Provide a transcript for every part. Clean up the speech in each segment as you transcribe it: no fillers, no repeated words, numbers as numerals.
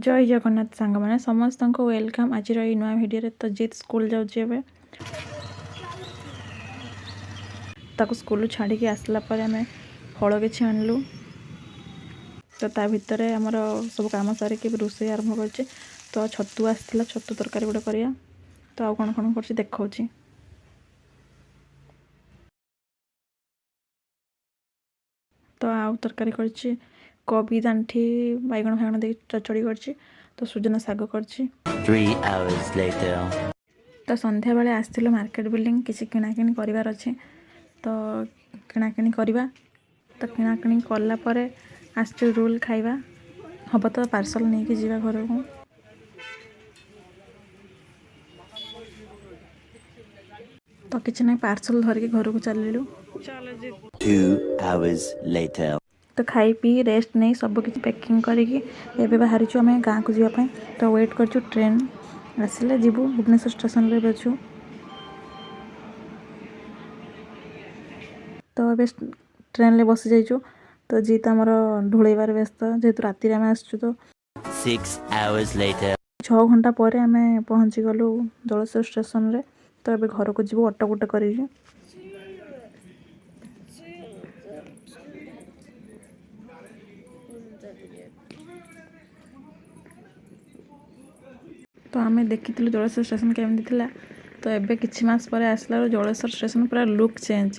ଜୟ ଜଗନ୍ନାଥ ସାଙ୍ଗମାନେ, ସମସ୍ତଙ୍କୁ welcome ଆଜିର ଏଇ ନୂଆ ଭିଡ଼ିଓରେ। ତ ଜିତ୍ ସ୍କୁଲ ଯାଉଛି ଏବେ। ତାକୁ ସ୍କୁଲରୁ ଛାଡ଼ିକି ଆସିଲା ପରେ ଆମେ ଫଳ କିଛି ଆଣିଲୁ। ତ ତା ଭିତରେ ଆମର ସବୁ କାମ ସାରିକି ଏବେ ରୋଷେଇ ଆରମ୍ଭ କରିଛି। ତ ଛତୁ ଆସିଥିଲା, ଛତୁ ତରକାରୀ ଗୋଟେ କରିବା। ତ ଆଉ କ'ଣ କ'ଣ କରୁଛି ଦେଖାଉଛି। ତ ଆଉ ତରକାରୀ କରିଛି, କୋବି ଦାଣ୍ଠି ବାଇଗଣ ଫାଇଗଣ ଦେଇକି ଚଚଡ଼ି କରିଛି। ତ ସୁଜନା ଶାଗ କରିଛି। 3 hours later. ତ ସନ୍ଧ୍ୟାବେଳେ ଆସିଥିଲୁ ମାର୍କେଟ ବିଲ୍ଡିଂ, କିଛି କିଣାକିଣି କରିବାର ଅଛି, ତ କିଣାକିଣି କରିବା। ତ କିଣାକିଣି କଲା ପରେ ଆସିଛୁ ରୋଲ୍ ଖାଇବା ହେବ, ତ ପାର୍ସଲ୍ ନେଇକି ଯିବା ଘରକୁ। ତ କିଛି ନାହିଁ, ପାର୍ସଲ୍ ଧରିକି ଘରକୁ ଚାଲିଲୁ। 2 hours later. ତ ଖାଇ ପିଇ ରେଷ୍ଟ ନେଇ ସବୁ କିଛି ପ୍ୟାକିଂ କରିକି ଏବେ ବାହାରିଛୁ ଆମେ ଗାଁକୁ ଯିବା ପାଇଁ। ତ ୱେଟ୍ କରିଛୁ, ଟ୍ରେନ୍ ଆସିଲେ ଯିବୁ। ଭୁବନେଶ୍ୱର ଷ୍ଟେସନରେ ଏବେ ଅଛୁ। ତ ଏବେ ଟ୍ରେନ୍ରେ ବସି ଯାଇଛୁ। ତ ଜିତ୍ ଆମର ଢୋଳେଇବାରେ ବ୍ୟସ୍ତ, ଯେହେତୁ ରାତିରେ ଆମେ ଆସିଛୁ। ତ 6 hours later. 6 ଘଣ୍ଟା ପରେ ଆମେ ପହଞ୍ଚିଗଲୁ ଜଳେଶ୍ୱର ଷ୍ଟେସନରେ। ତ ଏବେ ଘରକୁ ଯିବୁ ଅଟୋ ଗୋଟେ କରିକି। ତ ଆମେ ଦେଖିଥିଲୁ ଜଳେଶ୍ୱର ଷ୍ଟେସନ କେମିତି ଥିଲା। ତ ଏବେ କିଛି ମାସ ପରେ ଆସିଲାରୁ ଜଳେଶ୍ୱର ଷ୍ଟେସନ ପୁରା ଲୁକ୍ ଚେଞ୍ଜ,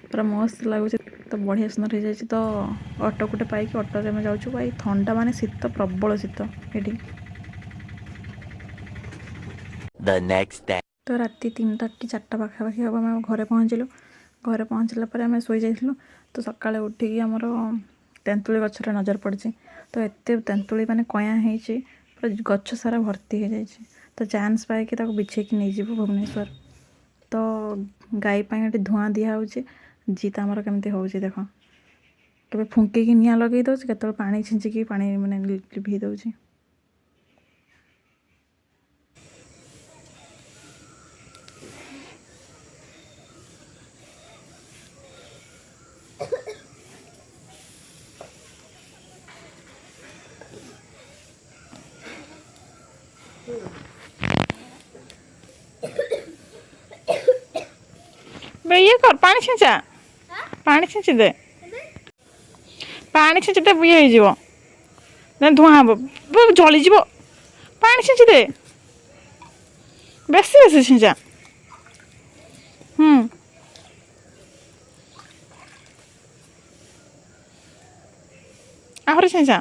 ପୁରା ମସ୍ତ ଲାଗୁଛି। ତ ବଢ଼ିଆ ସୁନ୍ଦର ହେଇଯାଇଛି। ତ ଅଟୋ ଗୋଟେ ପାଇକି ଅଟୋରେ ଆମେ ଯାଉଛୁ। ଭାଇ ଥଣ୍ଡା ମାନେ ଶୀତ, ପ୍ରବଳ ଶୀତ ଏଠି। The next day. ତ ରାତି 3ଟା କି 4ଟା ପାଖାପାଖି ହେବ ଆମେ ଘରେ ପହଞ୍ଚିଲୁ। ଘରେ ପହଞ୍ଚିଲା ପରେ ଆମେ ଶୋଇଯାଇଥିଲୁ। ତ ସକାଳେ ଉଠିକି ଆମର ତେନ୍ତୁଳି ଗଛରେ ନଜର ପଡ଼ିଛି। ତ ଏତେ ତେନ୍ତୁଳି ମାନେ କୟାଁ ହେଇଛି, ପୁରା ଗଛ ସାରା ଭର୍ତ୍ତି ହେଇଯାଇଛି। ତ ଚାନ୍ସ ପାଇକି ତାକୁ ବିଛେଇକି ନେଇଯିବୁ ଭୁବନେଶ୍ୱର। ତ ଗାଈ ପାଇଁ ଏଠି ଧୂଆଁ ଦିଆହେଉଛି। ଜିତ୍ ଆମର କେମିତି ହେଉଛି ଦେଖ, କେବେ ଫୁଙ୍କିକି ନିଆଁ ଲଗେଇ ଦେଉଛି, କେତେବେଳେ ପାଣି ଛିଞ୍ଚିକି ପାଣି ମାନେ ଲିଭେଇ ଦେଉଛି। ଇଏ କର, ପାଣି ଛିଞ୍ଚା, ପାଣି ଛିଞ୍ଚି ଦେ, ପାଣି ଛିଞ୍ଚି ଦେ, ଇଏ ହେଇଯିବ ନା ଧୂଆଁ ହେବ, ଜଳିଯିବ। ପାଣି ଛିଞ୍ଚି ଦେ, ବେଶୀ ବେଶୀ ଛିଞ୍ଚା। ଆହୁରି ଛିଞ୍ଚା।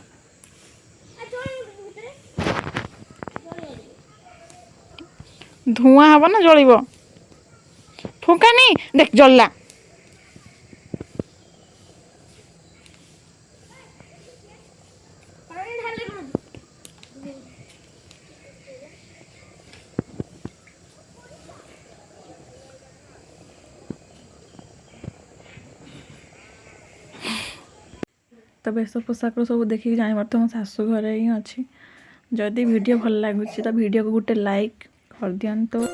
ଧୂଆଁ ହେବ ନା ଜଳିବ, ଫୁଙ୍କାନି, ଦେଖ ଜଳିଲା। ତ ବେଶ ପୋଷାକରୁ ସବୁ ଦେଖିକି ଜାଣିପାରୁଥିବ ମୋ ଶାଶୁ ଘରେ ହିଁ ଅଛି। ଯଦି ଭିଡ଼ିଓ ଭଲ ଲାଗୁଛି ତ ଭିଡ଼ିଓକୁ ଗୋଟେ ଲାଇକ୍ କରିଦିଅନ୍ତୁ।